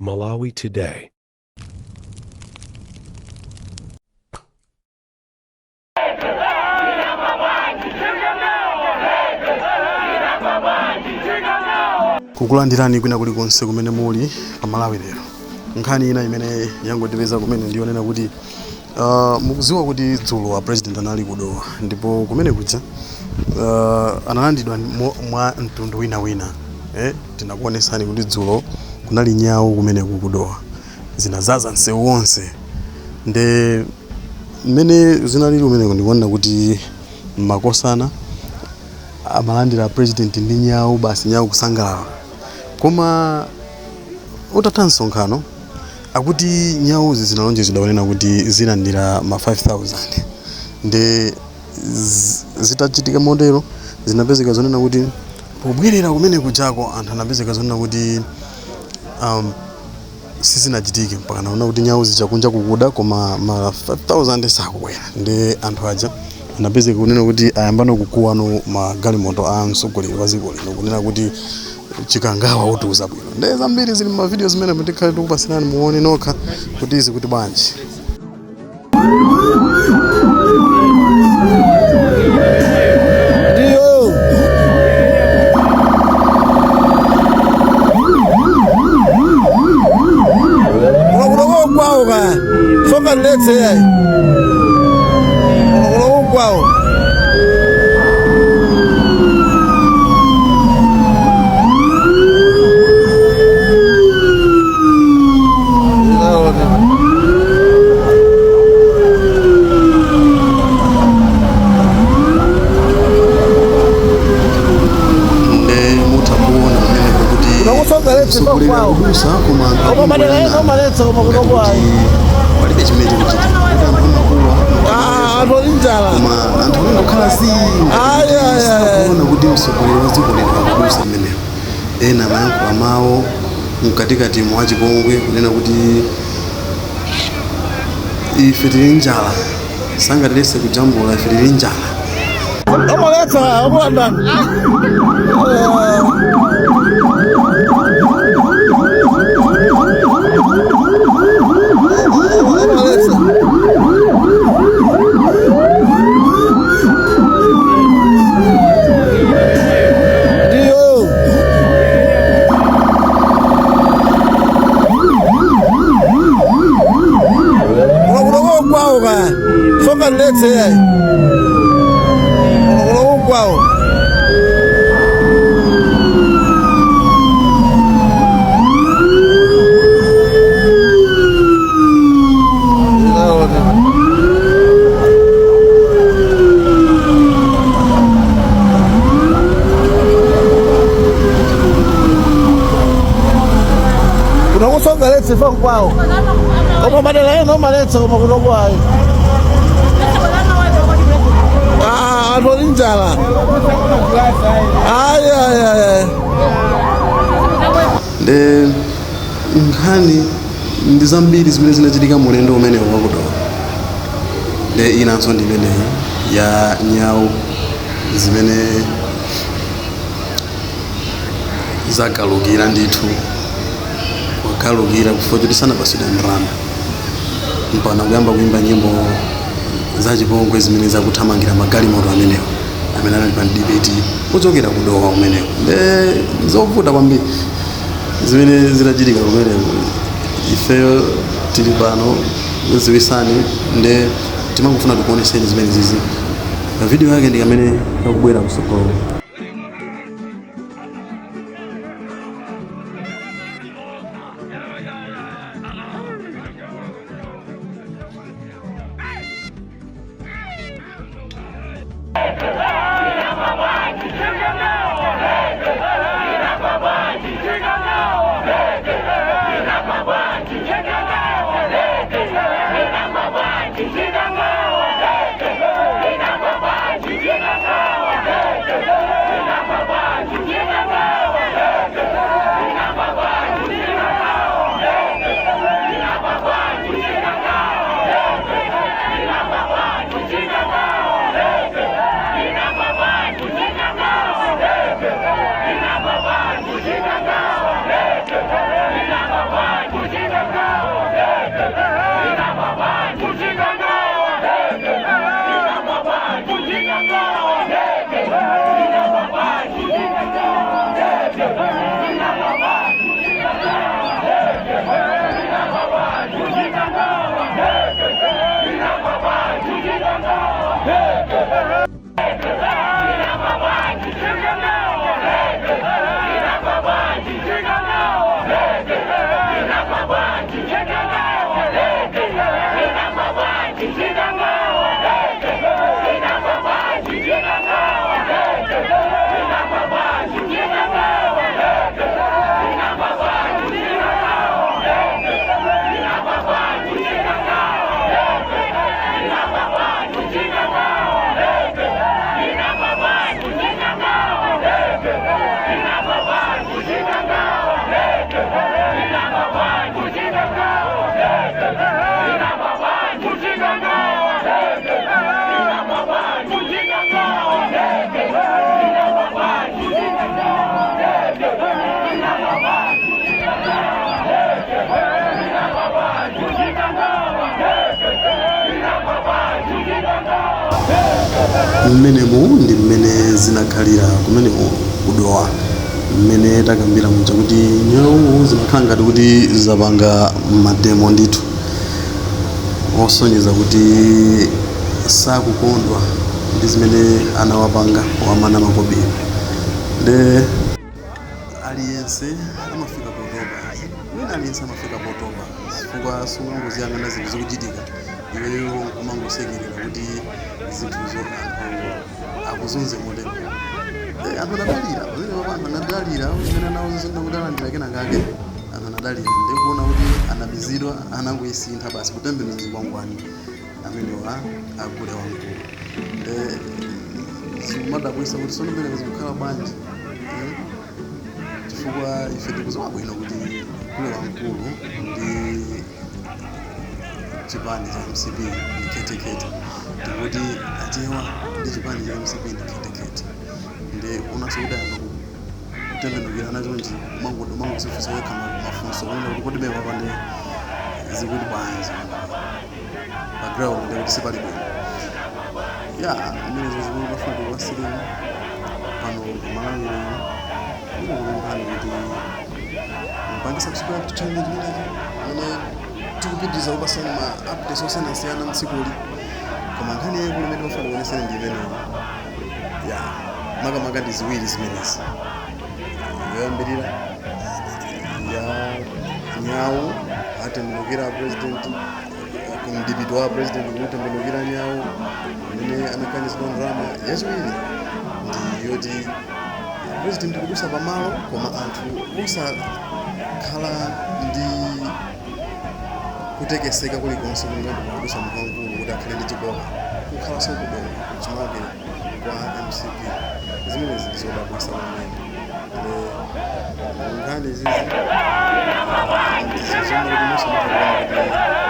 Malawi Today. Kukulandirani kwina kulikonse kumene muli pa Malawi Lero. Nkhani ina imene yangotipeza kumene ndiyonena kuti mukudziwa kuti dzulo a president anali kudowa, ndipo kumene kuja analandidwa mwa mtundu winawina. Tinakuonesani kuti dzulo kunali nyawu kumene kukudowa, zinazaza msewu wonse. Nde mmene zinalili kumeneko, ndikuona kuti makosana amalandira president ndi nyawu basi, nyawu kusangalala. Koma utatha msonkhano, akuti nyawuzi zinalonjezedwa kunena kuti zilandira ma 5000. Nde zitachitika motero, zinapezeka zonena kuti pobwerera kumene kujako anthu anapezeka zonena kuti sizinachitike, mpaka naona kuti nyawu zija kunja kukuda koma ma 5000 sakubwera. Ndi anthu aja anapezeka kunena kuti ayambano kukuwano magalimoto a mtsogoleri wa dziko lino, kunena kuti Chikangawa utiuza bwino. Ndi zambiri zili mavidiyo zimene tikhale tikupasirani, muone nokha kuti izi kuti bwanji. Ndiyo. Kuno kwawo ka. Soka letse yayi. Kuno kwawo. Nde mutha kuona kumeneko kuti Kunokusokeretsa mtsogoleri kwawo. akudusa koma anthu Koma madera ena akungoyang'ana amaletsa koma kuno ngati kwawo. kuti palibe chimene chikuchitika, kuti anthu amakuwa Ah, anthu ali njala. koma anthu akungokhala zii. Ayi, ayi, ayi. Sakuona kuti mtsogoleri wa dziko lino akudusa mmenemo. Ena amayankhula mawu mkatikati mwa chipongwe kunena kuti ife tili njala, sangatilese kujambula, ife tili njala. Amaletsa akulandani. Amaletsa. Ndiyo. Kuno kwawo ka. Soka letse yayi. Kuno kwawo. Kunokusoka letse fa kwawo. Koma madera ena amaletsa koma kuno kwawo. Ah, anthu ali njala. Ayi, ayi, ayi. Nde nkhani ndi zambiri zimene zinachitika mulendo umenewu wakudowa. Nde inanso ndi imeneyi ya nyawu zimene zagalukira ndithu, kugalukira kufuna kuti sanapasidwe ndalama, mpaka kuyamba kuimba nyimbo zachipongwe zimene zakuthamangira magalimoto amenewo amene anali pa mdipiti kuchokera kudowa umenewo. Nde zovuta kwambiri zimene zinachitika kumeneko. Ifeyo tili pano kuziwisani, nde timangofuna tikuoneseni zimene zizi. Video yake ndi kamene kakubwera kusogolo. Mmenemu ndi mmene zinakhalira kumeneko kuDowa, mmene takambira muja kuti nyawu zimakhala ngati kuti zapanga mademo ndithu osonyeza kuti sakukondwa ndi zimene anawapanga wamana makobiri. Nde aliyense amafika potopa, wina aliyense amafika potopa, chifukwa sungangoziyang'ana zinthu zikuchitika iweyo kumangosekerera kuti zinthuzo anthu akuzunze motero. Anthu anadalira pamene papo, anthu anadalira zimene anawuza kuti alandira kenakake. Anthu anadalira, ndikuona kuti anabizidwa, anangoyisintha basi, kutembenuza zikwangwani amenewa agule wamkulu. Nde zikumadabwisa kuti sono pene zikukhala bwanji, eh? Chifukwa ife tikudziwa bwino kuti gule wamkulu ndi chipani cha MCP ndi khetekhete, ndikuti Achewa ndi chipani cha MCP ndi khetekhete. Ndi unanso kuti ayamba kutembenukira nachonchi, umangozifunsa wekha mafunso kunena kuti kodi beba pande zikuti bwanji pa ground? Ndikuti sipali bwino. Ya, imenezo zimene pafuna tikuwasireni pano paMalawi Lero. Ndikukupemphani kuti mupange subscribe to channel chimenechi, imene tikupitiriza kupasani ma updates osiyanasiyana mtsikuli. Koma nkhani yayikulu imene timafuna tikuoneseni ndi imeneyo ya makamaka ndi ziwiri zimenezi: yoyambirira ya nyawu atembenukira president, kumdipito wa president kumutembenukira nyawu imene anakanizidwa ndalama. Yachiwiri ndi yoti president kudusa pamalo koma anthu osakhala ndi kutekeseka kulikonse kungati kudusa munthu wamkulu kuti akhale ndi chikoka, kukhalanso kuDowa kuchimake kwa MCP. Zimenezi ndizodabwisa kwambiri. Nkhani izizi ndizozomwe kuti nonse mutha kuona kuti